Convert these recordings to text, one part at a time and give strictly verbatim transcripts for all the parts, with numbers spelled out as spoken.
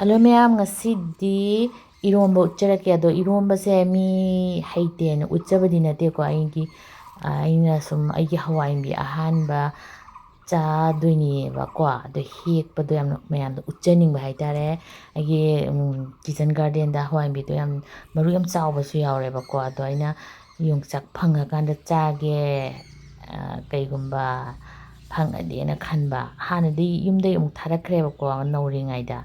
Hello ꯃꯌꯥꯝ, ꯉꯁꯤꯗꯤ ꯏꯔꯣꯝꯕ ꯎꯠꯆꯔꯛꯀꯦ꯫ ꯑꯗꯣ ꯏꯔꯣꯝꯕꯁꯦ ꯃꯤ ꯍꯩꯇꯦꯅ ꯎꯠꯆꯕꯗꯤ ꯅꯠꯇꯦꯀꯣ꯫ ꯑꯩꯒꯤ, ꯑ, ꯑꯩꯅ ꯁꯨꯝ ꯑꯩꯒꯤ ꯍꯋꯥꯏ ꯃꯨꯕꯤ ꯑꯍꯥꯟꯕ ꯆꯥꯗꯣꯏꯅꯦꯕꯀꯣ꯫ ꯑꯗꯣ ꯍꯦꯛꯄꯗꯣ ꯌꯥꯝꯅ ꯃꯌꯥꯝꯗ ꯎꯠꯆꯅꯤꯡꯕ ꯍꯥꯏꯇꯥꯔꯦ꯫ ꯑꯩꯒꯤ, ꯎꯝ, kitchen gardenꯗ ꯍꯋꯥꯏ ꯃꯨꯕꯤꯗꯣ ꯌꯥꯝ ꯃꯔꯨ ꯌꯥꯝ ꯆꯥꯎꯕꯁꯨ ꯌꯥꯎꯔꯦꯕꯀꯣ꯫ ꯑꯗꯣ ꯑꯩꯅ ꯌꯣꯡꯆꯥꯛ ꯐꯪꯉꯀꯥꯟꯗ ꯆꯥꯒꯦ, ꯑ, ꯀꯩꯒꯨꯝꯕ ꯐꯪꯉꯗꯤꯅ ꯈꯟꯕ꯫ ꯍꯥꯟꯅꯗꯤ ꯌꯨꯝꯗꯒꯤ ꯑꯃꯨꯛ ꯊꯥꯔꯛꯈ꯭ꯔꯦꯕꯀꯣ ꯅꯧꯔꯤꯉꯩꯗ꯫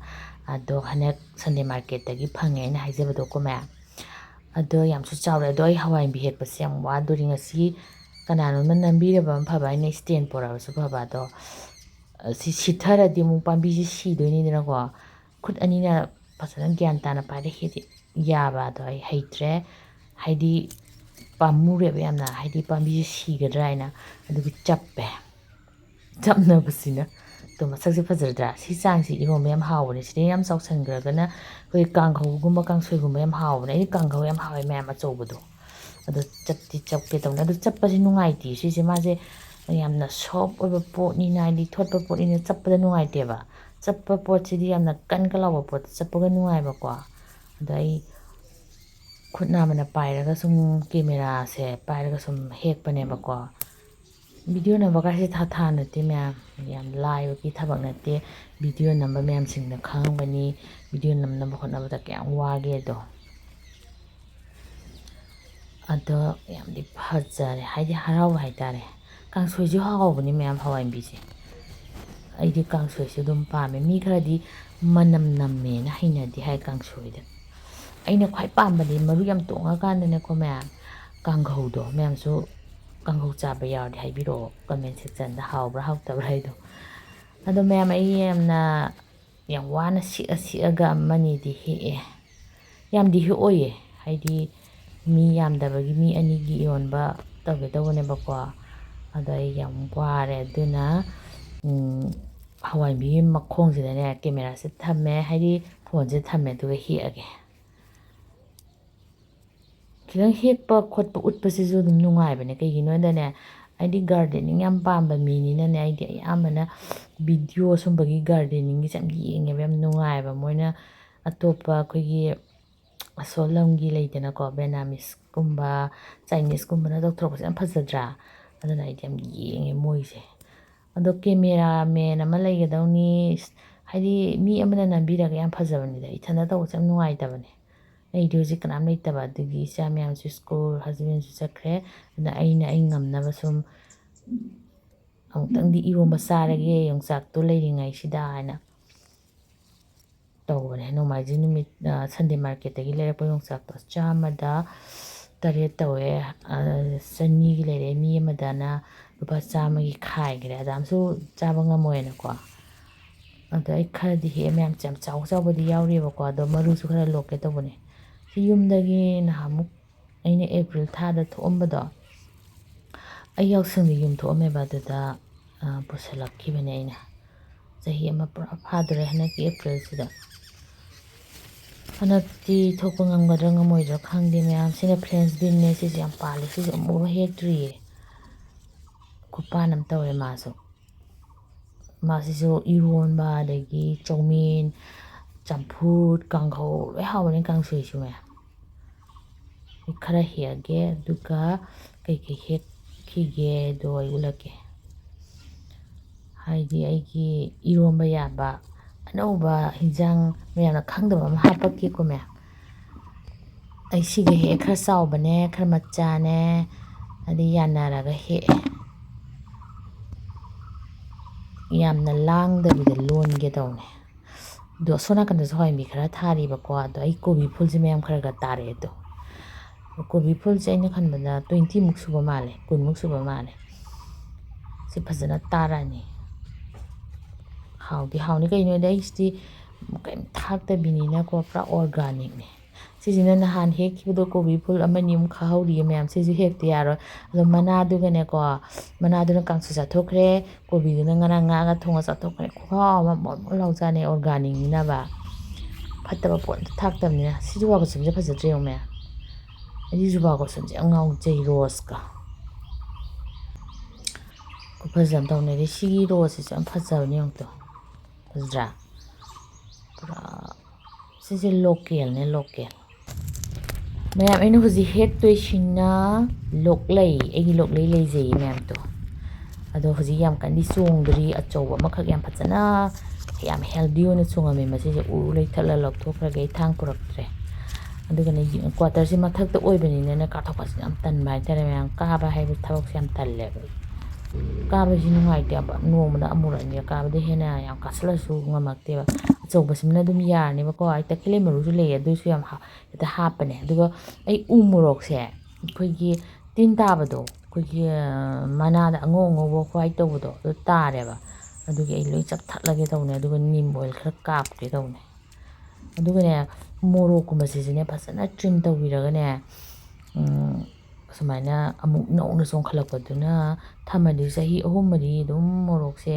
ꯑꯗꯣ ꯍꯟꯗꯛ Sunday marketꯇꯒꯤ ꯐꯪꯉꯦ ꯑꯩꯅ ꯍꯥꯏꯖꯕꯗꯣꯀꯣ ꯃꯌꯥꯝ꯫ ꯑꯗꯣ ꯌꯥꯝꯁꯨ ꯆꯥꯎꯔꯦ꯫ ꯑꯗꯣ ꯑꯩ ꯍꯋꯥꯏ ꯃꯨꯕꯤ ꯍꯦꯛꯄꯁꯦ ꯌꯥꯝ ꯋꯥꯗꯣꯔꯤ꯫ ꯉꯁꯤ ꯀꯅꯥꯅꯣꯝꯅ ꯅꯝꯕꯤꯔꯕ ꯑꯃ ꯐꯕ, ꯑꯩꯅ stand ꯄꯣꯔꯛꯑꯕꯁꯨ ꯐꯕ꯫ ꯑꯗꯣ ꯁꯤ ꯁꯤꯊꯔꯗꯤ ꯑꯃꯨꯛ ꯄꯥꯝꯕꯤꯁꯦ ꯁꯤꯗꯣꯏꯅꯤꯗꯅꯀꯣ꯫ ꯈꯨꯠ ꯑꯅꯤꯅ ꯐꯖꯅ ꯒ꯭ꯌꯥꯟ ꯇꯥꯅ ꯄꯥꯏꯔ ꯍꯦꯛꯇ ꯌꯥꯕ ꯑꯗꯣ ꯑꯩ ꯍꯩꯇ꯭ꯔꯦ꯫ ꯍꯥꯏꯗꯤ ꯄꯥꯝꯃꯨꯔꯦꯕ ꯌꯥꯝꯅ, ꯍꯥꯏꯗꯤ ꯄꯥꯝꯕꯤꯁꯦ ꯁꯤꯒꯗ꯭ꯔꯥ ꯍꯥꯏꯅ꯫ ꯑꯗꯨꯒꯤ ꯆꯞꯄꯦ꯫ ꯆꯞꯅꯕꯁꯤꯅ꯫ ꯑꯗꯣ ꯃꯁꯛꯁꯦ ꯐꯖꯗ꯭ꯔꯥ? ꯁꯤ ꯆꯥꯡꯁꯤ ꯏꯔꯣꯝꯕ ꯌꯥꯝ ꯍꯥꯎꯕꯅꯦ꯫ ꯁꯤꯗꯩ ꯌꯥꯝ ꯆꯥꯎꯁꯟꯈ꯭ꯔꯒꯅ ꯑꯩꯈꯣꯏ ꯀꯥꯡꯍꯧꯒꯨꯝꯕ ꯀꯥꯡꯁꯣꯏꯒꯨꯝꯕ ꯌꯥꯝ ꯍꯥꯎꯕꯅꯦ꯫ ꯑꯩꯗꯤ ꯀꯥꯡꯍꯧ ꯌꯥꯝ ꯍꯥꯎꯋꯦ ꯃꯌꯥꯝ ꯑꯆꯧꯕꯗꯣ꯫ ꯑꯗꯣ ꯆꯞꯇꯤ ꯆꯞꯀꯦ ꯇꯧꯕꯅꯦ꯫ ꯑꯗꯣ ꯆꯞꯄꯁꯦ ꯅꯨꯡꯉꯥꯏꯇꯦ꯫ ꯁꯤꯁꯦ ꯃꯥꯁꯦ ꯌꯥꯝꯅ soft ꯑꯣꯏꯕ ꯄꯣꯠꯅꯤꯅ, ꯍꯥꯏꯗꯤ ꯊꯣꯠꯄ ꯄꯣꯠꯅꯤꯅ ꯆꯞꯄꯗ ꯅꯨꯡꯉꯥꯏꯇꯦꯕ꯫ ꯆꯞꯄ ꯄꯣꯠꯁꯤꯗꯤ ꯌꯥꯝꯅ ꯀꯟ ꯀꯟ ꯂꯥꯎꯕ ꯄꯣꯠꯇ ꯆꯞꯄꯒ ꯅꯨꯡꯉꯥꯏꯕꯀꯣ꯫ ꯑꯗꯣ ꯑꯩ ꯈꯨꯠ ꯅꯥꯝꯃꯅ ꯄꯥꯏꯔꯒ ꯁꯨꯝ cameraꯁꯦ ꯄꯥꯏꯔꯒ ꯁꯨꯝ ꯍꯦꯛꯄꯅꯦꯕꯀꯣ꯫ Video ꯅꯝꯕ ꯀꯥꯏꯁꯦ ꯊꯥ ꯊꯥ ꯅꯠꯇꯦ ꯃꯌꯥꯝ, ꯌꯥꯝ ꯂꯥꯏꯕꯒꯤ ꯊꯕꯛ ꯅꯠꯇꯦ꯫ Video ꯅꯝꯕ ꯃꯌꯥꯝꯁꯤꯡꯅ ꯈꯪꯉꯝꯒꯅꯤ video ꯅꯝꯅꯕ ꯍꯣꯠꯅꯕꯗ ꯀꯌꯥꯝ ꯋꯥꯒꯦꯗꯣ꯫ ꯑꯗꯣ ꯌꯥꯝꯗꯤ ꯐꯖꯔꯦ, ꯍꯥꯏꯗꯤ ꯍꯔꯥꯎꯕ ꯍꯥꯏꯇꯥꯔꯦ꯫ ꯀꯥꯡꯁꯣꯏꯁꯨ ꯍꯥꯎꯕꯅꯤ ꯃꯌꯥꯝ, ꯍꯋꯥꯏ ꯃꯨꯕꯤꯁꯦ꯫ ꯑꯩꯗꯤ ꯀꯥꯡꯁꯣꯏꯁꯨ ꯑꯗꯨꯝ ꯄꯥꯝꯃꯦ꯫ ꯃꯤ ꯈꯔꯗꯤ ꯃꯅꯝ ꯅꯝꯃꯦꯅ ꯍꯩꯅꯗꯦ ꯍꯥꯏ ꯀꯥꯡꯁꯣꯏꯗ꯫ ꯑꯩꯅ ꯈ꯭ꯋꯥꯏ ꯄꯥꯝꯕꯗꯤ ꯃꯔꯨ ꯌꯥꯝ ꯇꯣꯡꯉꯀꯥꯟꯗꯅꯦꯀꯣ ꯃꯌꯥꯝ, ꯀꯥꯡꯍꯧꯗꯣ꯫ ꯃꯌꯥꯝꯁꯨ ꯀꯥꯡꯍꯧ ꯆꯥꯕ ꯌꯥꯎꯔꯗꯤ ꯍꯥꯏꯕꯤꯔꯛꯑꯣ comment sectionꯗ, ꯍꯥꯎꯕ꯭ꯔꯥ ꯍꯥꯎꯇꯕ꯭ꯔꯥ ꯍꯥꯏꯗꯣ꯫ ꯑꯗꯣ ꯃꯌꯥꯝ, ꯑꯩ ꯌꯥꯝꯅ ꯌꯥꯝ ꯋꯥꯅ ꯁꯤꯛꯑ ꯁꯤꯛꯑꯒ ꯑꯃꯅꯤꯗꯤ ꯍꯦꯛꯑꯦ꯫ ꯌꯥꯝꯗꯤ ꯍꯦꯛꯑꯣꯏꯌꯦ, ꯍꯥꯏꯗꯤ ꯃꯤ ꯌꯥꯝꯗꯕꯒꯤ, ꯃꯤ ꯑꯅꯤꯒꯤ ꯌꯣꯟꯕ ꯇꯧꯒꯦ ꯇꯧꯕꯅꯦꯕꯀꯣ꯫ ꯑꯗꯣ ꯑꯩ ꯌꯥꯝ ꯋꯥꯔꯦ, ꯑꯗꯨꯅ, ꯎꯝ, ꯍꯋꯥꯏ ꯃꯨꯕꯤꯒꯤ ꯃꯈꯣꯡꯁꯤꯗꯅꯦ cameraꯁꯦ ꯊꯝꯃꯦ, ꯍꯥꯏꯗꯤ phoneꯁꯦ ꯊꯝꯃꯦ, ꯑꯗꯨꯒ ꯍꯦꯛꯑꯒꯦ꯫ ꯈꯤꯇꯪ ꯍꯦꯛꯄ ꯈꯣꯠꯄ ꯎꯠꯄꯁꯤꯁꯨ ꯑꯗꯨꯝ ꯅꯨꯡꯉꯥꯏꯕꯅꯦ꯫ ꯀꯩꯒꯤꯅꯣꯗꯅꯦ, ꯑꯩꯗꯤ gardening ꯌꯥꯝ ꯄꯥꯝꯕ ꯃꯤꯅꯤꯅꯅꯦ, ꯑꯩꯗꯤ ꯑꯌꯥꯝꯕꯅ video ꯁꯨꯝꯕꯒꯤ gardeningꯒꯤꯁꯦ ꯌꯥꯝ ꯌꯦꯡꯉꯦꯕ, ꯌꯥꯝ ꯅꯨꯡꯉꯥꯏꯕ꯫ ꯃꯣꯏꯅ ꯑꯇꯣꯞꯄ ꯑꯩꯈꯣꯏꯒꯤ ꯑꯁꯣꯝ ꯂꯝꯒꯤ ꯂꯩꯗꯅꯀꯣ, ꯕꯦꯅꯥꯃꯤꯁꯀꯨꯝꯕ, ꯆꯥꯏꯅꯤꯁꯀꯨꯝꯕꯅ ꯇꯧꯊꯣꯔꯛꯄꯁꯦ ꯌꯥꯝ ꯐꯖꯗ꯭ꯔꯥ? ꯑꯗꯨꯅ ꯑꯩꯗꯤ ꯌꯥꯝ ꯌꯦꯡꯉꯦ ꯃꯣꯏꯁꯦ꯫ ꯑꯗꯣ ꯀꯦꯃꯦꯔꯥꯃꯦꯟ ꯑꯃ ꯂꯩꯒꯗꯧꯅꯤ꯫ ꯍꯥꯏꯗꯤ ꯃꯤ ꯑꯃꯅ ꯅꯝꯕꯤꯔꯒ ꯌꯥꯝ ꯐꯖꯕꯅꯤꯗ, ꯏꯊꯟꯇ ꯇꯧꯕꯁꯦ ꯌꯥꯝ ꯅꯨꯡꯉꯥꯏꯇꯕꯅꯦ꯫ ꯑꯩꯗꯤ ꯍꯧꯖꯤꯛ ꯀꯅꯥꯝ ꯂꯩꯇꯕ, ꯑꯗꯨꯒꯤ ꯏꯆꯥ ꯃꯌꯥꯝꯁꯨ ꯁ꯭ꯀꯨꯜ, ꯍꯁꯕꯦꯟꯁꯨ ꯆꯠꯈ꯭ꯔꯦ꯫ ꯑꯗꯨꯅ ꯑꯩꯅ ꯑꯩ ꯉꯝꯅꯕ ꯁꯨꯝ ꯑꯃꯨꯛꯇꯪꯗꯤ ꯏꯔꯣꯝꯕ ꯆꯥꯔꯒꯦ ꯌꯣꯡꯆꯥꯛꯇꯣ ꯂꯩꯔꯤꯉꯩꯁꯤꯗ ꯍꯥꯏꯅ ꯇꯧꯕꯅꯦ꯫ ꯅꯣꯡꯃꯥꯏꯖꯤꯡ ꯅꯨꯃꯤꯠ, ꯑ, ꯁꯟꯗꯦ ꯃꯥꯔꯀꯦꯠꯇꯒꯤ ꯂꯩꯔꯛꯄ ꯌꯣꯡꯆꯥꯛꯇꯣ ꯆꯥꯝꯃꯗ ꯇꯔꯦꯠ ꯇꯧꯋꯦ꯫ ꯑ, ꯆꯅꯤꯒꯤ ꯂꯩꯔꯛꯑꯦ, ꯃꯤ ꯑꯃꯗꯅ ꯂꯨꯄꯥ ꯆꯥꯝꯃꯒꯤ ꯈꯥꯏꯈ꯭ꯔꯦ꯫ ꯑꯗꯥꯝꯁꯨ ꯆꯥꯕ ꯉꯝꯃꯣꯏꯅꯀꯣ꯫ ꯑꯗꯣ ꯑꯩ ꯈꯔꯗꯤ ꯍꯦꯛꯑꯦ, ꯃꯌꯥꯝ ꯌꯥꯝ ꯆꯥꯎ ꯆꯥꯎꯕꯗꯤ ꯌꯥꯎꯔꯤꯕꯀꯣ, ꯑꯗꯣ ꯃꯔꯨꯁꯨ ꯈꯔ ꯂꯣꯛꯀꯦ ꯇꯧꯕꯅꯦ꯫ ꯁꯤ ꯌꯨꯝꯗꯒꯤ ꯅꯍꯥꯟꯃꯨꯛ ꯑꯩꯅ ꯑꯦꯄ꯭ꯔꯤꯜ ꯊꯥꯗ ꯊꯣꯛꯑꯝꯕꯗꯣ, ꯑꯩ ꯌꯥꯎꯁꯪꯗ ꯌꯨꯝ ꯊꯣꯛꯑꯝꯃꯦꯕ, ꯑꯗꯨꯗ, ꯑ, ꯄꯨꯁꯜꯂꯛꯈꯤꯕꯅꯦ ꯑꯩꯅ꯫ ꯆꯍꯤ ꯑꯃ ꯄꯨꯔꯥ ꯐꯥꯗꯣꯔꯦ ꯍꯟꯗꯛꯀꯤ ꯑꯦꯄ꯭ꯔꯤꯜꯁꯤꯗ꯫ ꯍꯟꯗꯛꯇꯤ ꯊꯣꯛꯄ ꯉꯝꯒꯗ꯭ꯔꯥ ꯉꯝꯃꯣꯏꯗ꯭ꯔꯥ ꯈꯪꯗꯦ ꯃꯌꯥꯝ꯫ ꯁꯤꯅ ꯐ꯭ꯔꯦꯟꯁ ꯕꯤꯟꯅꯦ, ꯁꯤꯁꯦ ꯌꯥꯝ ꯄꯥꯜꯂꯦ, ꯁꯤꯁꯦ ꯑꯃꯨꯛꯐꯥꯎ ꯍꯦꯛꯇ꯭ꯔꯤꯌꯦ꯫ ꯈꯨꯄꯥꯟ ꯑꯃ ꯇꯧꯔꯦ ꯃꯥꯁꯨ꯫ ꯃꯥꯁꯤꯁꯨ ꯏꯔꯣꯟꯕ, ꯑꯗꯒꯤ ꯆꯧꯃꯤꯟ, ꯆꯝꯐꯨꯠ, ꯀꯥꯡꯍꯧ ꯂꯣꯏ ꯍꯥꯎꯕꯅꯤ, ꯀꯥꯡꯁꯣꯏꯁꯨ ꯃꯌꯥꯝ꯫ ꯑꯩ ꯈꯔ ꯍꯦꯛꯑꯒꯦ, ꯑꯗꯨꯒ ꯀꯩꯀꯩ ꯍꯦꯛꯈꯤꯒꯦꯗꯣ ꯑꯩ ꯎꯠꯂꯛꯀꯦ꯫ ꯍꯥꯏꯗꯤ ꯑꯩꯒꯤ ꯏꯔꯣꯟꯕ ꯌꯥꯕ ꯑꯅꯧꯕ ꯍꯤꯟꯖꯥꯡ ꯃꯌꯥꯝꯅ ꯈꯪꯗꯕ ꯑꯃ ꯍꯥꯞꯄꯛꯀꯦꯀꯣ ꯃꯌꯥꯝ꯫ ꯑꯩ ꯁꯤꯒ ꯍꯦꯛ ꯈꯔ ꯆꯥꯎꯕꯅꯦ, ꯈꯔ ꯃꯆꯥꯅꯦ, ꯑꯗꯩ ꯌꯥꯅꯔꯒ ꯍꯦꯛꯑꯦ꯫ ꯌꯥꯝꯅ ꯂꯥꯡꯗꯕꯤꯗ ꯂꯣꯟꯒꯦ ꯇꯧꯅꯦ꯫ ꯑꯗꯣ ꯑꯁꯣꯝ ꯅꯥꯀꯟꯗꯁꯨ ꯍꯋꯥꯏ ꯃꯨꯕꯤ ꯈꯔ ꯊꯥꯔꯤꯕꯀꯣ꯫ ꯑꯗꯣ ꯑꯩ ꯀꯣꯕꯤ ꯐꯨꯜꯁꯦ ꯃꯌꯥꯝ ꯈꯔ ꯈꯔ ꯇꯥꯔꯛꯑꯦ ꯑꯗꯣ꯫ ꯀꯣꯕꯤ ꯐꯨꯜꯁꯦ ꯑꯩꯅ ꯈꯟꯕꯗ twenty ꯃꯨꯛ ꯁꯨꯕ ꯃꯥꯜꯂꯦ, ꯀꯨꯟꯃꯨꯛ ꯁꯨꯕ ꯃꯥꯜꯂꯦ꯫ ꯁꯤ ꯐꯖꯅ ꯇꯥꯔꯛꯑꯅꯤ꯫ ꯍꯥꯎꯗꯤ ꯍꯥꯎꯅꯤ, ꯀꯩꯒꯤꯅꯣꯗꯤ ꯑꯩꯁꯤꯗꯤ ꯀꯩꯝ ꯊꯥꯛꯇꯕꯤꯅꯤꯅꯀꯣ, ꯄꯨꯔꯥ organicꯅꯦ꯫ ꯁꯤꯁꯤꯅ ꯅꯍꯥꯟ ꯍꯦꯛꯈꯤꯕꯗꯣ ꯀꯣꯕꯤ ꯐꯨꯜ ꯑꯃꯅꯤ ꯑꯃꯨꯛ ꯈꯥꯍꯧꯔꯤꯌꯦ ꯃꯌꯥꯝ, ꯁꯤꯁꯨ ꯍꯦꯛꯇ ꯌꯥꯔꯣꯏ꯫ ꯑꯗꯣ ꯃꯅꯥꯗꯨꯒꯅꯦꯀꯣ, ꯃꯅꯥꯗꯨꯅ ꯀꯥꯡꯁꯨ ꯆꯥꯊꯣꯛꯈ꯭ꯔꯦ, ꯀꯣꯕꯤꯗꯨꯅ ꯉꯔꯥꯡ ꯉꯥꯒ ꯊꯣꯡꯉ ꯆꯥꯊꯣꯛꯈ꯭ꯔꯦ꯫ ꯈꯨꯍꯥꯎ ꯑꯃ ꯃꯣꯟ ꯃꯣꯟ ꯂꯥꯎꯖꯥꯠꯅꯦ, organicꯅꯤꯅꯕ꯫ ꯐꯠꯇꯕ ꯄꯣꯠ ꯑꯝꯇ ꯊꯥꯛꯇꯕꯅꯤꯅ꯫ ꯁꯤ ꯖꯨꯕꯥ ꯀꯨꯁꯨꯝꯁꯦ ꯐꯖꯗ꯭ꯔꯦ ꯌꯦꯡꯉꯨ ꯃꯌꯥꯝ꯫ ꯑꯩꯗꯤ ꯖꯨꯕꯥ ꯀꯨꯁꯨꯝꯁꯦ ꯌꯥꯝ ꯉꯥꯎꯖꯩ, ꯔꯣꯁꯀ꯫ ꯈꯨꯐꯖ ꯑꯃ ꯇꯧꯅꯦ꯫ ꯑꯗꯩ ꯁꯤꯒꯤ ꯔꯣꯁꯁꯤꯁꯨ ꯌꯥꯝ ꯐꯖꯕꯅꯦ, ꯌꯦꯡꯉꯨ ꯇꯨ꯫ ꯐꯖꯗ꯭ꯔꯥ? ꯄꯨꯔꯥ ꯁꯤꯁꯦ ꯂꯣꯀꯦꯜꯅꯦ, ꯂꯣꯀꯦꯜ꯫ ꯃꯌꯥꯝ, ꯑꯩꯅ ꯍꯧꯖꯤꯛ ꯍꯦꯛꯇꯣꯏꯁꯤꯅ ꯂꯣꯛꯂꯩ, ꯑꯩꯒꯤ ꯂꯣꯛꯂꯩ ꯂꯩꯖꯩꯌꯦ ꯃꯌꯥꯝꯗꯣ꯫ ꯑꯗꯣ ꯍꯧꯖꯤꯛ ꯌꯥꯝ ꯀꯟꯅꯗꯤ ꯆꯣꯡꯗ꯭ꯔꯤ, ꯑꯆꯧꯕ ꯑꯃꯈꯛ ꯌꯥꯝ ꯐꯖꯅ, ꯌꯥꯝ healthy ꯑꯣꯏꯅ ꯆꯣꯡꯉꯝꯃꯦ꯫ ꯃꯁꯤꯁꯦ ꯎ ꯂꯩꯊꯠꯂ ꯂꯧꯊꯣꯛꯈ꯭ꯔꯒꯦ, ꯑꯩ ꯊꯥꯡ ꯄꯨꯔꯛꯇ꯭ꯔꯦ꯫ ꯑꯗꯨꯒꯅꯦ, quarterꯁꯦ ꯃꯊꯛꯇ ꯑꯣꯏꯕꯅꯤꯅꯅꯦ, ꯀꯥꯊꯣꯛꯄꯁꯦ ꯌꯥꯝ ꯇꯟꯕ ꯍꯥꯏꯇꯥꯔꯦ ꯃꯌꯥꯝ꯫ ꯀꯥꯕ ꯍꯥꯏꯕ ꯊꯕꯛꯁꯦ ꯌꯥꯝ ꯇꯜꯂꯦꯕ ꯑꯩ꯫ ꯀꯥꯕꯁꯤ ꯅꯨꯡꯉꯥꯏꯇꯦꯕ, ꯅꯣꯡꯃꯗ ꯑꯃꯨꯔꯛ ꯑꯅꯤꯔꯛ ꯀꯥꯕꯗꯩ ꯍꯦꯟꯅ ꯌꯥꯝ ꯀꯥꯁꯜꯂꯁꯨ ꯉꯝꯃꯛꯇꯦꯕ꯫ ꯑꯆꯧꯕꯁꯤꯃꯅ ꯑꯗꯨꯝ ꯌꯥꯔꯅꯦꯕꯀꯣ꯫ ꯑꯩ ꯇꯈꯦꯜꯂꯩ ꯃꯔꯨꯁꯨ ꯂꯩꯌꯦ, ꯑꯗꯨꯁꯨ ꯌꯥꯝ ꯍꯥ-, ꯍꯦꯛꯇ ꯍꯥꯞꯄꯅꯦ꯫ ꯑꯗꯨꯒ ꯑꯩ ꯎ ꯃꯣꯔꯣꯛꯁꯦ, ꯑꯩꯈꯣꯏꯒꯤ ꯇꯤꯟ ꯇꯥꯕꯗꯣ, ꯑꯩꯈꯣꯏꯒꯤ, ꯑ, ꯃꯅꯥꯗ ꯑꯉꯧ ꯑꯉꯧꯕ ꯈ꯭ꯋꯥꯏ ꯇꯧꯕꯗꯣ, ꯑꯗꯨ ꯇꯥꯔꯦꯕ꯫ ꯑꯗꯨꯒꯤ ꯑꯩ ꯂꯣꯏ ꯆꯞꯊꯠꯂꯒꯦ ꯇꯧꯕꯅꯦ, ꯑꯗꯨꯒ neem oil ꯈꯔ ꯀꯥꯞꯀꯦ ꯇꯧꯕꯅꯦ꯫ ꯑꯗꯨꯒꯅꯦ, ꯃꯣꯔꯣꯛꯀꯨꯝꯕꯁꯤꯁꯨꯅꯦ ꯐꯖꯅ trim ꯇꯧꯕꯤꯔꯒꯅꯦ, ꯎꯝ, ꯁꯨꯃꯥꯏꯅ ꯑꯃꯨꯛ ꯅꯧꯅ ꯆꯣꯡꯈꯠꯂꯛꯄꯗꯨꯅ ꯊꯝꯃꯗꯤ ꯆꯍꯤ ꯑꯍꯨꯝ ꯃꯔꯤ ꯑꯗꯨꯝ ꯃꯣꯔꯣꯛꯁꯦ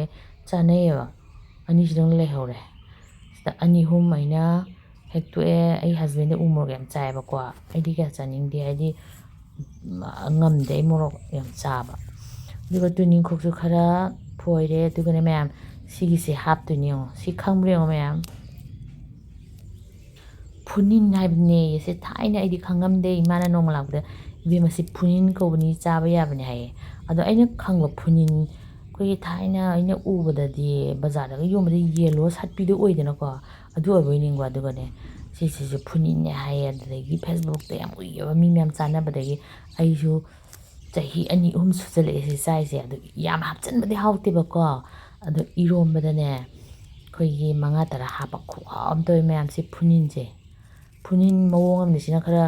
ꯆꯥꯅꯩꯌꯦꯕ꯫ ꯑꯅꯤꯁꯤꯗꯪ ꯂꯩꯍꯧꯔꯦ꯫ ꯁꯤꯗ ꯑꯅꯤ ꯑꯍꯨꯝ ꯑꯩꯅ ꯍꯦꯛꯇꯣꯛꯑꯦ꯫ ꯑꯩ husbandꯗꯤ ꯎ ꯃꯣꯔꯣꯛ ꯌꯥꯝ ꯆꯥꯏꯌꯦꯕꯀꯣ꯫ ꯑꯩꯗꯤ ꯀꯌꯥ ꯆꯥꯅꯤꯡꯗꯦ, ꯍꯥꯏꯗꯤ, ꯎꯝ, ꯉꯝꯗꯦ ꯑꯩ ꯃꯣꯔꯣꯛ ꯌꯥꯝ ꯆꯥꯕ꯫ ꯑꯗꯨꯒ ꯇꯨꯅꯤꯡꯈꯣꯛꯁꯨ ꯈꯔ ꯐꯣꯏꯔꯦ꯫ ꯑꯗꯨꯒꯅꯦ ꯃꯌꯥꯝ, ꯁꯤꯒꯤꯁꯦ ꯍꯥꯞꯇꯣꯏꯅꯦ ꯌꯦꯡꯉꯣ꯫ ꯁꯤ ꯈꯪꯕ꯭ꯔꯥ ꯌꯦꯡꯉꯣ ꯃꯌꯥꯝ꯫ ꯐꯨꯅꯤꯟ ꯍꯥꯏꯕꯅꯦ꯫ ꯁꯦ ꯊꯥꯏꯅ ꯑꯩꯗꯤ ꯈꯪꯉꯝꯗꯦ꯫ ꯏꯃꯥꯅ ꯅꯣꯡꯃ ꯂꯥꯛꯄꯗ, "ꯏꯕꯦꯝꯃ, ꯁꯤ ꯐꯨꯅꯤꯟ ꯀꯧꯕꯅꯤ, ꯆꯥꯕ ꯌꯥꯕꯅꯤ" ꯍꯥꯏꯌꯦ꯫ ꯑꯗꯣ ꯑꯩꯅ ꯈꯪꯕ ꯐꯨꯅꯤꯟ, ꯑꯩꯈꯣꯏꯒꯤ ꯊꯥꯏꯅ ꯑꯩꯅ ꯎꯕꯗꯗꯤ ꯕꯖꯥꯔꯗꯒ ꯌꯣꯟꯕꯗ yellow ꯁꯠꯄꯤꯗꯣ ꯑꯣꯏꯗꯅꯀꯣ, ꯑꯗꯨ ꯑꯣꯏꯕꯣꯏ ꯅꯤꯡꯕ꯫ ꯑꯗꯨꯒꯅꯦ, ꯁꯤꯁꯤꯁꯨ ꯐꯨꯅꯤꯟꯅꯦ ꯍꯥꯏꯌꯦ꯫ ꯑꯗꯨꯗꯒꯤ Facebookꯇ ꯌꯥꯝ ꯎꯏꯌꯦꯕ, ꯃꯤ ꯃꯌꯥꯝ ꯆꯥꯅꯕꯗꯒꯤ꯫ ꯑꯩꯁꯨ ꯆꯍꯤ ꯑꯅꯤ ꯑꯍꯨꯝ ꯁꯨꯖꯜꯂꯛꯑꯦ ꯁꯤ ꯆꯥꯏꯁꯦ꯫ ꯑꯗꯨ ꯌꯥꯝ ꯍꯥꯞꯆꯤꯟꯕꯗꯤ ꯍꯥꯎꯇꯦꯕꯀꯣ꯫ ꯑꯗꯣ ꯏꯔꯣꯝꯕꯗꯅꯦ, ꯑꯩꯈꯣꯏꯒꯤ ꯃꯉꯥ ꯇꯔꯥ ꯍꯥꯞꯄ ꯈꯨꯍꯥꯎ ꯑꯃ ꯇꯧꯋꯦ ꯃꯌꯥꯝꯁꯦ꯫ ꯐꯨꯅꯤꯟꯁꯦ, ꯐꯨꯅꯤꯟ ꯃꯑꯣꯡ ꯑꯃꯅꯤ꯫ ꯁꯤꯅ ꯈꯔ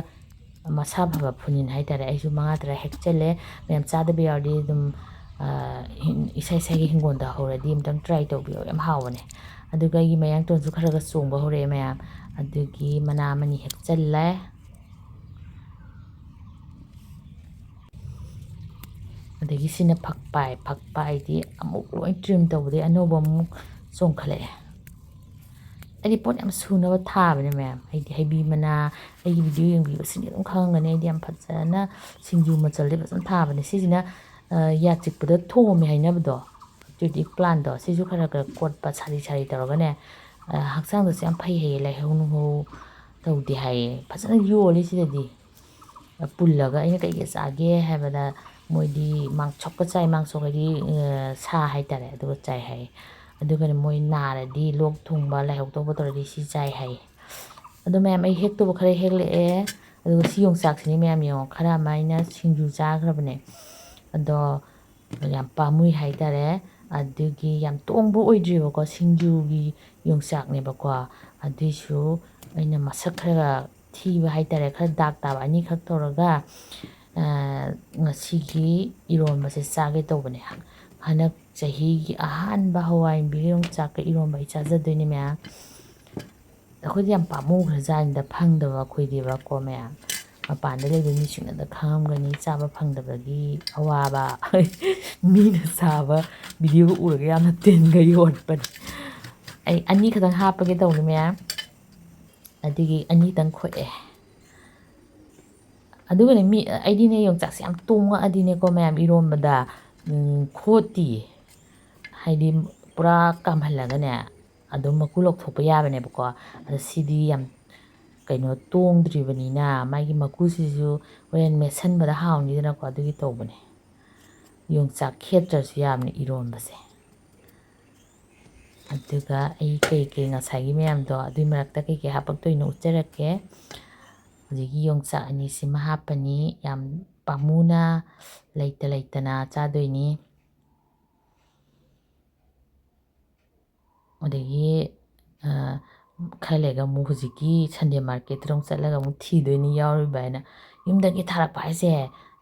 ꯃꯁꯥ ꯐꯕ ꯐꯨꯅꯤꯟ ꯍꯥꯏꯇꯥꯔꯦ꯫ ꯑꯩꯁꯨ ꯃꯉꯥ ꯇꯔꯥ ꯍꯦꯛꯆꯜꯂꯦ꯫ ꯃꯌꯥꯝ ꯆꯥꯗꯕ ꯌꯥꯎꯔꯗꯤ ꯑꯗꯨꯝ, ꯑ, ꯍꯤꯡ-, ꯏꯁꯥ ꯏꯁꯥꯒꯤ ꯍꯤꯡꯒꯣꯜꯗ ꯍꯧꯔꯗꯤ ꯑꯃꯨꯛꯇꯪ try ꯇꯧꯕꯤꯌꯣ, ꯌꯥꯝ ꯍꯥꯎꯕꯅꯦ꯫ ꯑꯗꯨꯒ ꯑꯩꯒꯤ ꯃꯌꯥꯡꯇꯣꯟꯁꯨ ꯈꯔ ꯈꯔ ꯆꯣꯡꯕ ꯍꯧꯔꯛꯑꯦ ꯃꯌꯥꯝ꯫ ꯑꯗꯨꯒꯤ ꯃꯅꯥ ꯑꯃꯅꯤ ꯍꯦꯛꯆꯜꯂꯦ꯫ ꯑꯗꯒꯤ ꯁꯤꯅ ꯐꯛꯄꯥꯏ꯫ ꯐꯛꯄꯥꯏꯗꯤ ꯑꯃꯨꯛ ꯂꯣꯏ trim ꯇꯧꯕꯗꯒꯤ ꯑꯅꯧꯕ ꯑꯃꯨꯛ ꯆꯣꯡꯈꯠꯂꯛꯑꯦ꯫ ꯑꯩꯗꯤ ꯄꯣꯠ ꯌꯥꯝ ꯁꯨꯅꯕ ꯊꯥꯕꯅꯦ ꯃꯌꯥꯝ꯫ ꯑꯩꯗꯤ ꯍꯩꯕꯤ ꯃꯅꯥ, ꯑꯩꯒꯤ video ꯌꯦꯡꯕꯤꯕꯁꯤꯡꯗꯤ ꯑꯗꯨꯝ ꯈꯪꯉꯝꯒꯅꯤ, ꯑꯩꯗꯤ ꯌꯥꯝ ꯐꯖꯅ ꯁꯤꯡꯖꯨ ꯃꯆꯜꯗꯤ ꯐꯖꯅ ꯊꯥꯕꯅꯦ꯫ ꯁꯤꯁꯤꯅ, ꯑ, ꯌꯥ ꯆꯤꯛꯄꯗ ꯊꯣꯝꯃꯦ ꯍꯥꯏꯅꯕꯗꯣ, ꯇꯨꯂꯤꯞ plantꯗꯣ, ꯁꯤꯁꯨ ꯈꯔ ꯈꯔ ꯀꯣꯠꯄ, ꯁꯥꯔꯤ ꯁꯥꯔꯤ ꯇꯧꯔꯒꯅꯦ, ꯍꯛꯆꯥꯡꯗꯁꯨ ꯌꯥꯝ ꯐꯩ ꯍꯥꯏꯌꯦ, ꯂꯥꯏꯍꯧ ꯅꯨꯡꯍꯧ ꯇꯧꯗꯦ ꯍꯥꯏꯌꯦ꯫ ꯐꯖꯅ ꯌꯣꯜꯂꯤ ꯁꯤꯗꯗꯤ꯫ ꯄꯨꯜꯂꯒ ꯑꯩꯅ ꯀꯩꯀꯩ ꯆꯥꯒꯦ ꯍꯥꯏꯕꯗ, ꯃꯣꯏꯗꯤ ꯃꯥꯡꯁꯣꯛꯀ ꯆꯥꯏ, ꯃꯥꯡꯁꯣꯛ ꯍꯥꯏꯗꯤ ꯁꯥ ꯍꯥꯏꯇꯥꯔꯦ, ꯑꯗꯨꯒ ꯆꯥꯏ ꯍꯥꯏꯌꯦ꯫ ꯑꯗꯨꯒꯅ ꯃꯣꯏ ꯅꯥꯔꯗꯤ, ꯂꯣꯛ ꯊꯨꯡꯕ, ꯂꯥꯏꯍꯧ ꯇꯧꯕ ꯇꯧꯔꯗꯤ ꯁꯤ ꯆꯥꯏ ꯍꯥꯏꯌꯦ꯫ ꯑꯗꯣ ꯃꯌꯥꯝ, ꯑꯩ ꯍꯦꯛꯇꯕ ꯈꯔ ꯍꯦꯛꯂꯛꯑꯦ꯫ ꯑꯗꯨꯒ ꯁꯤ ꯌꯣꯡꯆꯥꯛꯁꯤꯅꯤ ꯃꯌꯥꯝ, ꯌꯦꯡꯉꯣ, ꯈꯔ ꯑꯃ ꯑꯩꯅ ꯁꯤꯡꯖꯨ ꯆꯥꯈ꯭ꯔꯕꯅꯦ꯫ ꯑꯗꯣ ꯌꯥꯝ ꯄꯥꯝꯃꯨꯏ ꯍꯥꯏꯇꯥꯔꯦ꯫ ꯑꯗꯨꯒꯤ ꯌꯥꯝ ꯇꯣꯡꯕ ꯑꯣꯏꯗ꯭ꯔꯤꯕꯀꯣ ꯁꯤꯡꯖꯨꯒꯤ ꯌꯣꯡꯆꯥꯛꯅꯦꯕꯀꯣ꯫ ꯑꯗꯨꯏꯁꯨ ꯑꯩꯅ ꯃꯁꯛ ꯈꯔ ꯊꯤꯕ ꯍꯥꯏꯇꯥꯔꯦ, ꯈꯔ ꯗꯥꯛ ꯇꯥꯕ ꯑꯅꯤꯈꯛ ꯇꯧꯔꯒ, ꯉꯁꯤꯒꯤ ꯏꯔꯣꯟꯕꯁꯦ ꯆꯥꯒꯦ ꯇꯧꯕꯅꯦ꯫ ꯍꯟꯗꯛ ꯆꯍꯤꯒꯤ ꯑꯍꯥꯟꯕ ꯍꯋꯥꯏ ꯃꯨꯕꯤꯒ ꯌꯣꯡꯆꯥꯛꯀ ꯏꯔꯣꯟꯕ ꯑꯩ ꯆꯥꯖꯗꯣꯏꯅꯦ ꯃꯌꯥꯝ꯫ ꯑꯩꯈꯣꯏꯗꯤ ꯌꯥꯝ ꯄꯥꯝꯃꯨꯈ꯭ꯔꯖꯥꯠꯅꯤꯗ, ꯐꯪꯗꯕ ꯑꯩꯈꯣꯏꯗꯤꯕꯀꯣ ꯃꯌꯥꯝ꯫ ꯃꯄꯥꯟꯗ ꯂꯩꯕ ꯃꯤꯁꯤꯡꯅꯗ ꯈꯪꯉꯝꯒꯅꯤ ꯆꯥꯕ ꯐꯪꯗꯕꯒꯤ ꯑꯋꯥꯕ꯫ ꯃꯤꯅ ꯆꯥꯕ ꯚꯤꯗꯤꯑꯣ ꯎꯔꯒ ꯌꯥꯝꯅ ꯇꯤꯟꯒ ꯌꯣꯠꯄꯅꯦ꯫ ꯑꯩ ꯑꯅꯤ ꯈꯛꯇꯪ ꯍꯥꯞꯄꯒꯦ ꯇꯧꯅꯤ ꯃꯌꯥꯝ꯫ ꯑꯗꯨꯒꯤ ꯑꯅꯤꯇꯪ ꯈꯣꯛꯑꯦ꯫ ꯑꯗꯨꯒꯅꯦ, ꯃꯤ, ꯑꯩꯗꯤꯅꯦ, ꯌꯣꯡꯆꯥꯛꯁꯦ ꯌꯥꯝ ꯇꯣꯡꯉꯛꯑꯗꯤꯅꯦꯀꯣ ꯃꯌꯥꯝ, ꯏꯔꯣꯟꯕꯗ, ꯎꯝ, ꯈꯣꯠꯇꯤꯌꯦ꯫ ꯍꯥꯏꯗꯤ ꯄꯨꯔꯥ ꯀꯥꯝꯍꯜꯂꯒꯅꯦ ꯑꯗꯨꯝ ꯃꯀꯨ ꯂꯧꯊꯣꯛꯄ ꯌꯥꯕꯅꯦꯕꯀꯣ꯫ ꯑꯗꯣ ꯁꯤꯗꯤ ꯌꯥꯝ ꯀꯩꯅꯣ ꯇꯣꯡꯗ꯭ꯔꯤꯕꯅꯤꯅ, ꯃꯥꯒꯤ ꯃꯀꯨꯁꯤꯁꯨ ꯍꯣꯔꯦꯟ ꯃꯦꯠꯁꯟꯕꯗ ꯍꯥꯎꯅꯤꯗꯅꯀꯣ, ꯑꯗꯨꯒꯤ ꯇꯧꯕꯅꯦ꯫ ꯌꯣꯡꯆꯥꯛ ꯈꯦꯠꯇ꯭ꯔꯁꯨ ꯌꯥꯕꯅꯦ ꯏꯔꯣꯟꯕꯁꯦ꯫ ꯑꯗꯨꯒ ꯑꯩ ꯀꯩꯀꯩ ꯉꯁꯥꯏꯒꯤ ꯃꯌꯥꯝꯗꯣ, ꯑꯗꯨꯏ ꯃꯔꯛꯇ ꯀꯩꯀꯩ ꯍꯥꯄꯛꯇꯣꯏꯅꯣ ꯎꯠꯆꯔꯛꯀꯦ꯫ ꯍꯧꯖꯤꯛꯀꯤ ꯌꯣꯡꯆꯥꯛ ꯑꯅꯤꯁꯤꯃ ꯍꯥꯞꯄꯅꯤ꯫ ꯌꯥꯝ ꯄꯥꯝꯃꯨꯅ ꯂꯩꯇ ꯂꯩꯇꯅ ꯆꯥꯗꯣꯏꯅꯤ꯫ ꯑꯗꯒꯤ, ꯑ, ꯈꯔ ꯂꯩꯔꯒ ꯑꯃꯨꯛ ꯍꯧꯖꯤꯛꯀꯤ ꯁꯟꯗꯦ ꯃꯥꯔꯀꯦꯠꯇꯨꯗ ꯑꯃꯨꯛ ꯆꯠꯂꯒ ꯑꯃꯨꯛ ꯊꯤꯗꯣꯏꯅꯤ ꯌꯥꯎꯔꯤꯕ ꯍꯥꯏꯅ꯫ ꯌꯨꯝꯗꯒꯤ ꯊꯥꯔꯛꯄ ꯍꯥꯏꯁꯦ,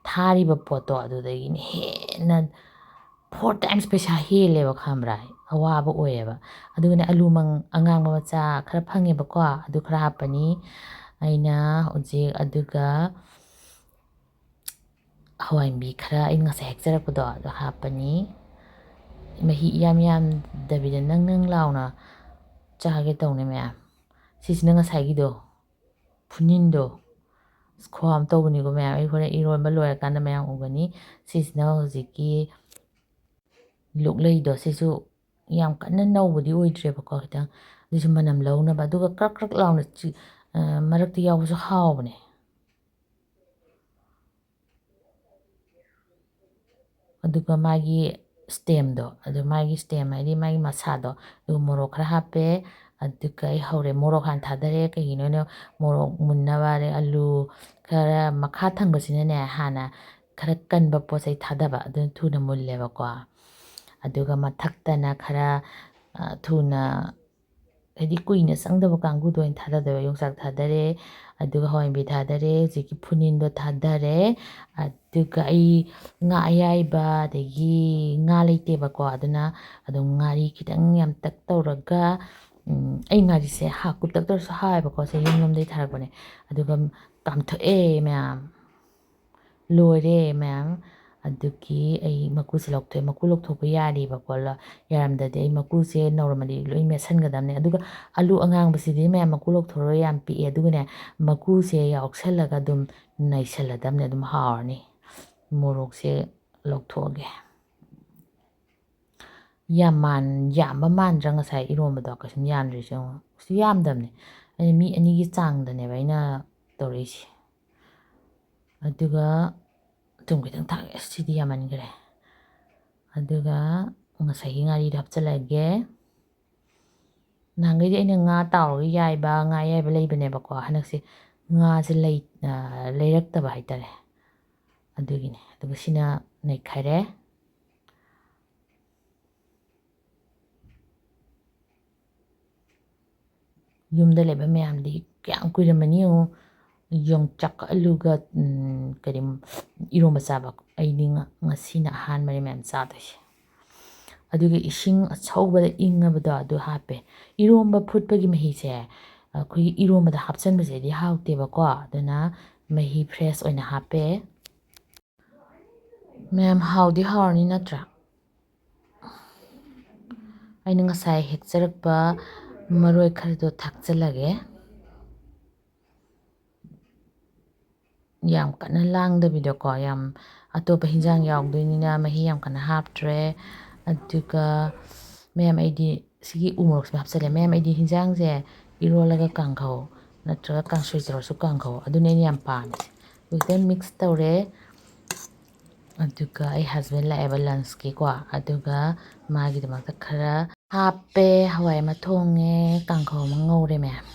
ꯊꯥꯔꯤꯕ ꯄꯣꯠꯇꯣ ꯑꯗꯨꯗꯒꯤꯅ ꯍꯦꯟꯅ four times ꯄꯩꯁꯥ ꯍꯦꯜꯂꯦꯕ, ꯈꯪꯕ꯭ꯔꯥ? ꯑꯋꯥꯕ ꯑꯣꯏꯌꯦꯕ꯫ ꯑꯗꯨꯒꯅꯦ, ꯑꯂꯨ ꯃꯪ-, ꯑꯉꯥꯡꯕ ꯃꯆꯥ ꯈꯔ ꯐꯪꯉꯦꯕꯀꯣ, ꯑꯗꯨ ꯈꯔ ꯍꯥꯞꯄꯅꯤ ꯑꯩꯅ ꯍꯧꯖꯤꯛ꯫ ꯑꯗꯨꯒ ꯍꯋꯥꯏ ꯃꯨꯕꯤ ꯈꯔ ꯑꯩꯅ ꯉꯁꯥꯏ ꯍꯦꯛꯆꯔꯛꯄꯗꯣ ꯑꯗꯣ ꯍꯥꯞꯄꯅꯤ꯫ ꯃꯍꯤ ꯏꯌꯥꯝ ꯌꯥꯝꯗꯕꯤꯗ ꯅꯪ ꯅꯪ ꯂꯥꯎꯅ ꯆꯥꯒꯦ ꯇꯧꯅꯦ ꯃꯌꯥꯝ꯫ ꯁꯤꯁꯤꯅ ꯉꯁꯥꯏꯒꯤꯗꯣ, ꯐꯨꯅꯤꯟꯗꯣ꯫ ꯑꯁ, ꯈꯨꯍꯥꯎ ꯑꯃ ꯇꯧꯕꯅꯤꯀꯣ ꯃꯌꯥꯝ꯫ ꯑꯩ ꯍꯣꯔꯦꯟ ꯏꯔꯣꯟꯕ ꯂꯣꯏꯔꯀꯥꯟꯗ ꯃꯌꯥꯝ ꯎꯒꯅꯤ꯫ ꯁꯤꯁꯤꯅ ꯍꯧꯖꯤꯛꯀꯤ ꯂꯣꯛꯂꯩꯗꯣ꯫ ꯁꯤꯁꯨ ꯌꯥꯝ ꯀꯟꯅ ꯅꯧꯕꯗꯤ ꯑꯣꯏꯗ꯭ꯔꯦꯕꯀꯣ, ꯈꯤꯇꯪ ꯑꯗꯨꯁꯨ ꯃꯅꯝ ꯂꯧꯅꯕ꯫ ꯑꯗꯨꯒ ꯀ꯭ꯔꯛ ꯀ꯭ꯔꯛ ꯂꯥꯎꯅ ꯆꯤ-, ꯑ, ꯃꯔꯛꯇ ꯌꯥꯎꯕꯁꯨ ꯍꯥꯎꯕꯅꯦ꯫ ꯑꯗꯨꯒ ꯃꯥꯒꯤ stemꯗꯣ, ꯑꯗꯨ ꯃꯥꯒꯤ stem ꯍꯥꯏꯗꯤ ꯃꯥꯒꯤ ꯃꯁꯥꯗꯣ, ꯑꯗꯨ ꯃꯣꯔꯣꯛ ꯈꯔ ꯍꯥꯞꯄꯦ꯫ ꯑꯗꯨꯒ ꯑꯩ ꯍꯧꯔꯦ꯫ ꯃꯣꯔꯣꯛ ꯍꯥꯟꯅ ꯊꯥꯗꯔꯦ꯫ ꯀꯩꯒꯤꯅꯣ ꯍꯥꯏꯅ ꯃꯣꯔꯣꯛ ꯃꯨꯟꯅꯕ, ꯑꯗꯩ ꯑꯂꯨ ꯈꯔ ꯃꯈꯥ ꯊꯪꯕꯁꯤꯅꯅꯦ, ꯍꯥꯟꯅ ꯈꯔ ꯀꯟꯕ ꯄꯣꯠ ꯆꯩ ꯊꯥꯗꯕ, ꯑꯗꯨꯅ ꯊꯨꯅ ꯃꯨꯜꯂꯦꯕꯀꯣ꯫ ꯑꯗꯨꯒ ꯃꯊꯛꯇꯅ ꯈꯔ, ꯑ, ꯊꯨꯅ, ꯍꯥꯏꯗꯤ ꯀꯨꯏꯅ ꯆꯪꯗꯕ ꯀꯥꯡꯕꯨꯗꯣ ꯑꯣꯏꯅ ꯊꯥꯗꯗꯣꯏꯕ꯫ ꯌꯣꯡꯆꯥꯛ ꯊꯥꯗꯔꯦ, ꯑꯗꯨꯒ ꯍꯋꯥꯏ ꯃꯨꯕꯤ ꯊꯥꯗꯔꯦ, ꯍꯧꯖꯤꯛꯀꯤ ꯐꯨꯅꯤꯟꯗꯣ ꯊꯥꯗꯔꯦ, ꯑꯗꯨꯒ ꯑꯩ ꯉꯥ ꯑꯌꯥꯏꯕ, ꯑꯗꯒꯤ ꯉꯥ ꯂꯩꯇꯦꯕꯀꯣ, ꯑꯗꯨꯅ ꯑꯗꯨꯝ ꯉꯥꯔꯤ ꯈꯤꯇꯪ ꯌꯥꯝꯇꯛ ꯇꯧꯔꯒ, ꯎꯝ, ꯑꯩ ꯉꯥꯔꯤꯁꯦ ꯍꯥ-, ꯀꯨꯞꯇꯛ ꯇꯧꯔꯁꯨ ꯍꯥꯎꯋꯦꯕꯀꯣ, ꯁꯦ ꯌꯨꯝꯂꯣꯝꯗꯒꯤ ꯊꯥꯔꯛꯄꯅꯦ꯫ ꯑꯗꯨꯒ ꯀꯥꯝꯊꯣꯛꯑꯦ ꯃꯌꯥꯝ꯫ ꯂꯣꯏꯔꯦ ꯃꯌꯥꯝ꯫ ꯑꯗꯨꯒꯤ ꯑꯩ ꯃꯀꯨꯁꯦ ꯂꯧꯊꯣꯛꯑꯦ꯫ ꯃꯀꯨ ꯂꯧꯊꯣꯛꯄ ꯌꯥꯔꯤꯕꯀꯣ꯫ ꯂ-, ꯌꯥꯔꯝꯗ꯭ꯔꯗꯤ ꯑꯩ ꯃꯀꯨꯁꯦ ꯅꯧꯔꯝꯃꯗꯤ ꯂꯣꯏ ꯃꯦꯠꯁꯟꯒꯗꯕꯅꯦ꯫ ꯑꯗꯨꯒ ꯑꯂꯨ ꯑꯉꯥꯡꯕꯁꯤꯗꯤ ꯃꯌꯥꯝ ꯃꯀꯨ ꯂꯧꯊꯣꯛꯑꯔꯣꯏ, ꯌꯥꯝ ꯄꯤꯛꯑꯦ꯫ ꯑꯗꯨꯒꯅꯦ, ꯃꯀꯨꯁꯦ ꯌꯥꯎꯁꯜꯂꯒ ꯑꯗꯨꯝ ꯅꯩꯁꯜꯂꯗꯕꯅꯦ, ꯑꯗꯨꯝ ꯍꯥꯎꯔꯅꯤ꯫ ꯃꯣꯔꯣꯛꯁꯦ ꯂꯧꯊꯣꯛꯑꯒꯦ꯫ ꯌꯥꯝ ꯃꯥꯟ-, ꯌꯥꯝꯕ ꯃꯥꯟꯗ꯭ꯔꯥ ꯉꯁꯥꯏ ꯏꯔꯣꯝꯕꯗꯣ? ꯀꯩꯁꯨꯝ ꯌꯥꯝꯗ꯭ꯔꯤꯁꯦ ꯌꯦꯡꯉꯣ꯫ ꯀꯩꯁꯨ ꯌꯥꯝꯗꯕꯅꯦ꯫ ꯑꯩꯅ ꯃꯤ ꯑꯅꯤꯒꯤ ꯆꯥꯡꯗꯅꯦꯕ ꯑꯩꯅ ꯇꯧꯔꯛꯏꯁꯦ꯫ ꯑꯗꯨꯒ ꯊꯨꯝ ꯈꯤꯇꯪ ꯊꯥꯛꯑꯒꯦ꯫ ꯑꯁ, ꯁꯤꯗꯤ ꯌꯥꯝꯃꯟꯈ꯭ꯔꯦ꯫ ꯑꯗꯨꯒ ꯉꯁꯥꯏꯒꯤ ꯉꯥꯔꯤꯗꯣ ꯍꯥꯞꯆꯤꯜꯂꯒꯦ꯫ ꯅꯍꯥꯟꯈꯩꯗꯤ ꯑꯩꯅ ꯉꯥ ꯇꯥꯎꯔꯒ ꯌꯥꯏꯕ, ꯉꯥ ꯑꯌꯥꯏꯕ ꯂꯩꯕꯅꯦꯕꯀꯣ꯫ ꯍꯟꯗꯛꯁꯦ ꯉꯥꯁꯦ ꯂꯩ-, ꯑ, ꯂꯩꯔꯛꯇꯕ ꯍꯥꯏꯇꯥꯔꯦ꯫ ꯑꯗꯨꯒꯤꯅꯦ꯫ ꯑꯗꯨꯒ ꯁꯤꯅ ꯅꯩꯈꯥꯏꯔꯦ꯫ ꯌꯨꯝꯗ ꯂꯩꯕ ꯃꯌꯥꯝꯗꯤ ꯀꯌꯥꯝ ꯀꯨꯏꯔꯝꯃꯅꯤ ꯌꯦꯡꯉꯨ, ꯌꯣꯡꯆꯥꯛꯀ ꯑꯂꯨꯒ, ꯎꯝ, ꯀꯔꯤ, ꯏꯔꯣꯝꯕ ꯆꯥꯕ꯫ ꯑꯩꯗꯤ ꯉ-, ꯉꯁꯤꯅ ꯑꯍꯥꯟꯕꯅꯦ ꯃꯌꯥꯝ ꯆꯥꯗꯣꯏꯁꯦ꯫ ꯑꯗꯨꯒ ꯏꯁꯤꯡ ꯑꯁꯧꯕꯗ ꯏꯪꯉꯕꯗꯣ ꯑꯗꯨ ꯍꯥꯞꯄꯦ꯫ ꯏꯔꯣꯝꯕ ꯐꯨꯠꯄꯒꯤ ꯃꯍꯤꯁꯦ ꯑꯩꯈꯣꯏꯒꯤ ꯏꯔꯣꯝꯕꯗ ꯍꯥꯞꯆꯟꯕꯁꯤꯗꯤ ꯍꯥꯎꯇꯦꯕꯀꯣ, ꯑꯗꯨꯅ ꯃꯍꯤ fresh ꯑꯣꯏꯅ ꯍꯥꯞꯄꯦ꯫ ꯃꯌꯥꯝ, ꯍꯥꯎꯗꯤ ꯍꯥꯎꯔꯅꯤ ꯅꯠꯇ꯭ꯔꯥ? ꯑꯩꯅ ꯉꯁꯥꯏ ꯍꯦꯛꯆꯔꯛꯄ ꯃꯔꯣꯏ ꯈꯔꯗꯣ ꯊꯥꯛꯆꯜꯂꯒꯦ꯫ ꯌꯥꯝ ꯀꯟꯅ ꯂꯥꯡꯗꯕꯤꯗꯀꯣ, ꯌꯥꯝ ꯑꯇꯣꯞꯄ ꯍꯤꯟꯖꯥꯡ ꯌꯥꯎꯗꯣꯏꯅꯤꯅ ꯃꯍꯤ ꯌꯥꯝ ꯀꯟꯅ ꯍꯥꯞꯇ꯭ꯔꯦ꯫ ꯑꯗꯨꯒ ꯃꯌꯥꯝ, ꯑꯩꯗꯤ ꯁꯤꯒꯤ ꯎ ꯃꯣꯔꯣꯛꯁꯤꯃ ꯍꯥꯞꯆꯤꯜꯂꯦ꯫ ꯃꯌꯥꯝ, ꯑꯩꯗꯤ ꯍꯤꯟꯖꯥꯡꯁꯦ ꯏꯔꯣꯜꯂꯒ ꯀꯥꯡꯍꯧ ꯅꯠꯇ꯭ꯔꯒ ꯀꯥꯡꯁꯣꯏ ꯇꯧꯔꯁꯨ ꯀꯥꯡꯍꯧ, ꯑꯗꯨꯅ ꯑꯩꯅ ꯌꯥꯝ ꯄꯥꯝꯃꯤꯁꯦ꯫ ꯍꯧꯖꯤꯛꯇ ꯃꯤꯛꯁ ꯇꯧꯔꯦ꯫ ꯑꯗꯨꯒ ꯑꯩ ꯍꯁꯕꯦꯟ ꯂꯥꯛꯑꯦꯕ ꯂꯟꯁꯀꯤꯀꯣ, ꯑꯗꯨꯒ ꯃꯥꯒꯤꯗꯃꯛꯇ ꯈꯔ ꯍꯥꯞꯄꯦ꯫ ꯍꯋꯥꯏ ꯑꯃ ꯊꯣꯡꯉꯦ, ꯀꯥꯡꯍꯧ ꯑꯃ ꯉꯧꯔꯦ ꯃꯌꯥꯝ꯫